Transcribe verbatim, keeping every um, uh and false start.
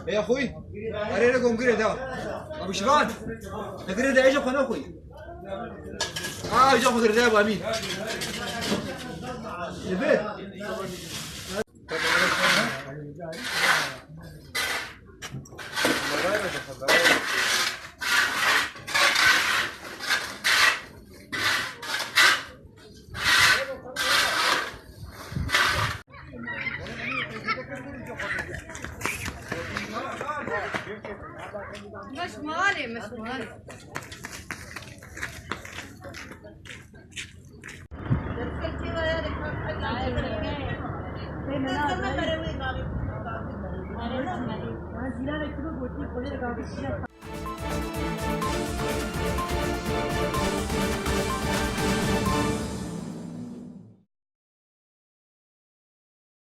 Ey axuy, erê re gom girê da. Abu Şivan, te girê de ejo xwe naxuy. Aa, ejo xwe girê da, Abu Emîn. Ebe. Meşmuare, meşmuare.